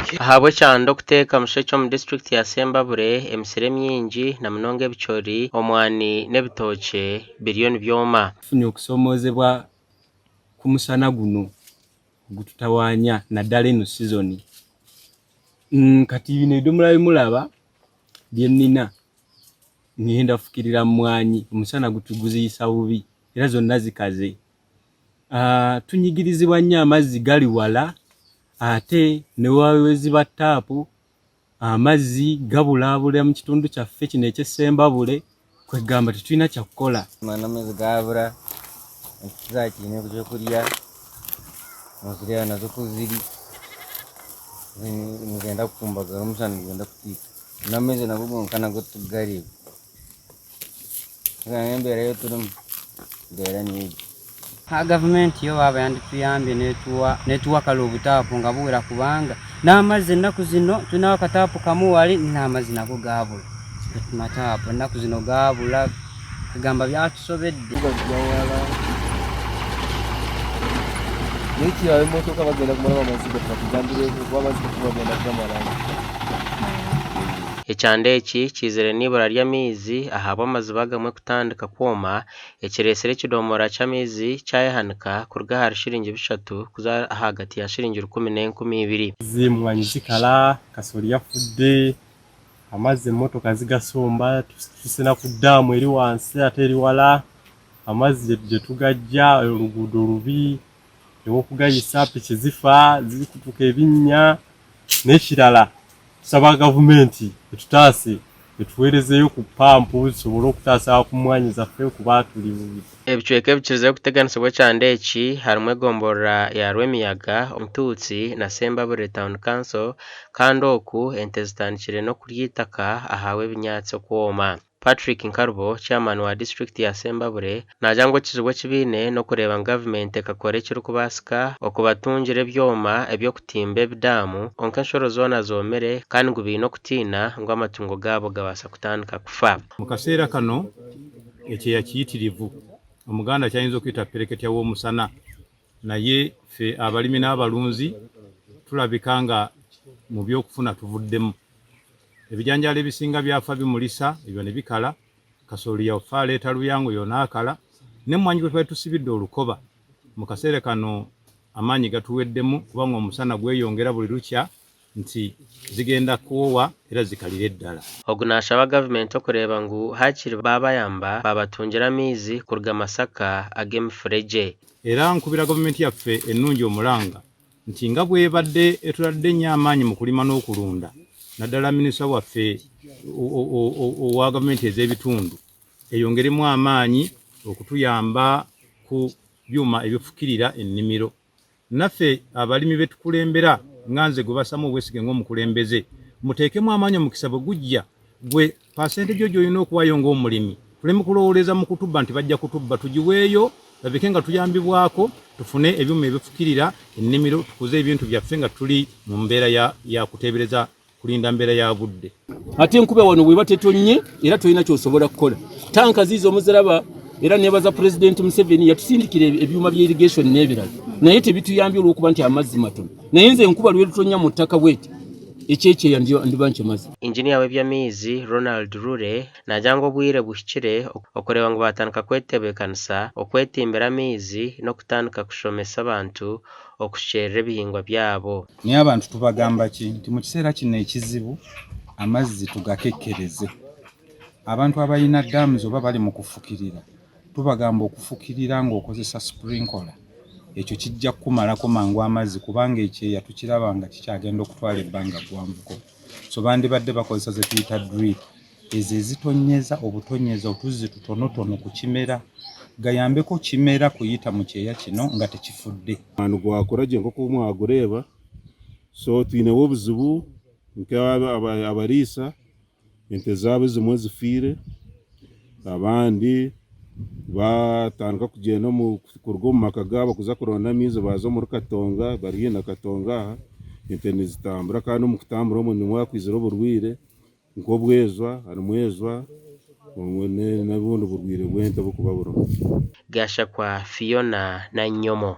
Ahabw'ekyanda okuteeka mushekye omu disiturikiti ya Sembabule, emisiri emingi na munonga ebicori, omwani n'ebitookye biriyo nibyoma. Tufunire okusoomoozebwa kw'omushana guno ogututawaanya naddala enu sizoni. Kati bino ebidomora bi muraba bye nina nihenda kufukirira mwanyi omushana gutuguziisa bubi era zonna zikaze. Tunyigirizibwa nnyo amazzi gali wala ate ne bweziba taapu amazzi gabulaabula mu kitundu kyaffe kino eky'e Ssembabule kwegamba tetulina kyakukola. N'amaizi gabura, ente tizakiine kyokurya, nozireeba nazo oku ziri, nizenda kukumbagara omushana nigwenda kutwita, n'amaizi nago gonka nago titukugareeba. Embeera ei turimu embeera niyo egyo. Gavumenti yo baaba yandituyambye netuwa kare obutaapu nga buwera kubanga n'amaizi enaku zino twine akataapu kamwe wari n'amaizi nago gaabura amataapu enaku zino gaabura kugamba byatusobedde. Ekyanda eki kiizire n'eibura ry'amaizi ahabw'amaziba agamwe kutandika kwoma ekireetsire ekidomora ky'amaizi kyayehanika kuruga ahari shiringi bishatu kuza ahagati ya shiringi rukumi n'enkumi ibiri. Emwanyi zikara, kasoori yafudde, amaizi emotoka zigasomba, tusena ku daamu eri wansi ate eri wara, amaizi gyetugaggya oruguudo rubi, ew'okugayisa piki zifa zikutuka ebinya n'ekirala tusaba gavumenti etutaase etuheerezeyo ku pampu zisobole okutaasa ku mwanyi zaffe kuba turi bubi. Ebicweka ebikirizeyo kuteganisibwa ekyanda eki harimu egomborora ya Rwemiyaga, Ntuutsi na Sembabule Town Council kandi oku ente zitandikire n'okurya eitaka ahabw'ebinyaatsi okwoma. Patrick Nkalubo, Chairman wa disiturikiti ya Sembabule naagira ngu ekizibu eki baine n'okureeba ngu gavumenti ekakora ekirikubaasika okubatungira ebyoma eby'okutimba ebidaamu kwonka enshoro zoona zoomire kandi ngu baine okutiina ngu amatungo gaabo gabaasa kutandika kufa. Mu kaseera kano ekyeya kiyitirivu, Omuganda ky'ayinza okuyita ppereketya w'omusana. Naye ffe abalimi n'abalunzi tulabika nga mu by'okufuna tuvuddemu. Ebijanjaalo ebisinga byafa bimulisa ebyo ne bikala, kasooli yafa aleeta luyango yo n'akala, n'emmwanyi kwe twali tusibidde olukoba mu kaseera kano amaanyi gatuweddemu kubanga omusana gweyongera buli lukya nti zigenda kwowa era zikalire ddala. Ogu naashaba gavumenti okureeba ngu haakiri baabayamba baabatungira amaizi kuruga Masaka ag'emifuregye. Era nkubira gavumenti yaffe ennungi omulanga nti nga bw'ebadde etuladde ennyo amaanyi mu kulima n'okulunda naddala minisita waffe owa gavumenti ez'ebitundu eyongeremu amaanyi okutuyamba ku byuma ebifukirira ennimiro. Naffe abalimi be tukulembera nga nze gwe bassamu obwesige ng'omukulembeze, muteekemu amaanyi omukisa bwe gujja gwe pasente gyo gy'olina okuwaayo ng'omulimi tuleme kulowooleza mu kutubba nti bajja kutubba tugiweeyo labike nga tuyambibwako tufune ebyuma ebifukirira ennimiro tukuze ebintu byaffe nga tuli mu mbeera ya, ya kuteebereza kulinda mbeera ya budde. Ate enkuba wano bweba tetonnye era tolina kyosobola kukola. Tanka ziizo muziraba era nebaza Pulezidenti Museveni yatusindikira ebyuma bya irrigation n'ebirala naye tebituyambye olw'okuba nti amazzi matono. Naye nze enkuba lwerutonnya mu ttaka bweti ekyekyeya ndiba nkimaze. Inginiya w'eby'amaizi Ronald Rure naagira ngu obwire buhikire okureeba ngu baatandika kwetebeekanisa okwetimbira amaizi n'okutandika kushomesa abantu okushukyerera ebihingwa byabo. Naye abantu tubagamba ki nti mu kiseera kino ekizibu amazzi tugakekkereze. Abantu abalina dams oba bali mu kufukirira tubagamba okufukirira ng'okozesa sprinkler ekyo kijja kukumalako mangu amazzi kubanga ekyeya tukiraba nga kikyagenda okutwala ebbanga ggwanvuko so bandibadde bakozesa ze tuyita drip ezo ezitonnyeza obutonnyeza otuzzi tutonotono ku kimera gayambeko kimera kuyita mu kyeya kino nga tekifudde. Omwani gwakura gye nk'oku mwagureeba so twineho obuzibu nk'abariisa ente zaabo ezimwe zifiire abandi baatandika kugyenda kuruga omu maka gaabo kuza kuronda amaizi baaza omuri Katonga bari haihi na Katonga aha ente nizitambura kandi omu kutambura omwo nimwo hakwizira oburwaire. Nk'obwezwa, harimu ezwa n'obundi burwaire bw'ente oburikuba buriho. Gashakwa Phiona Nanyomo.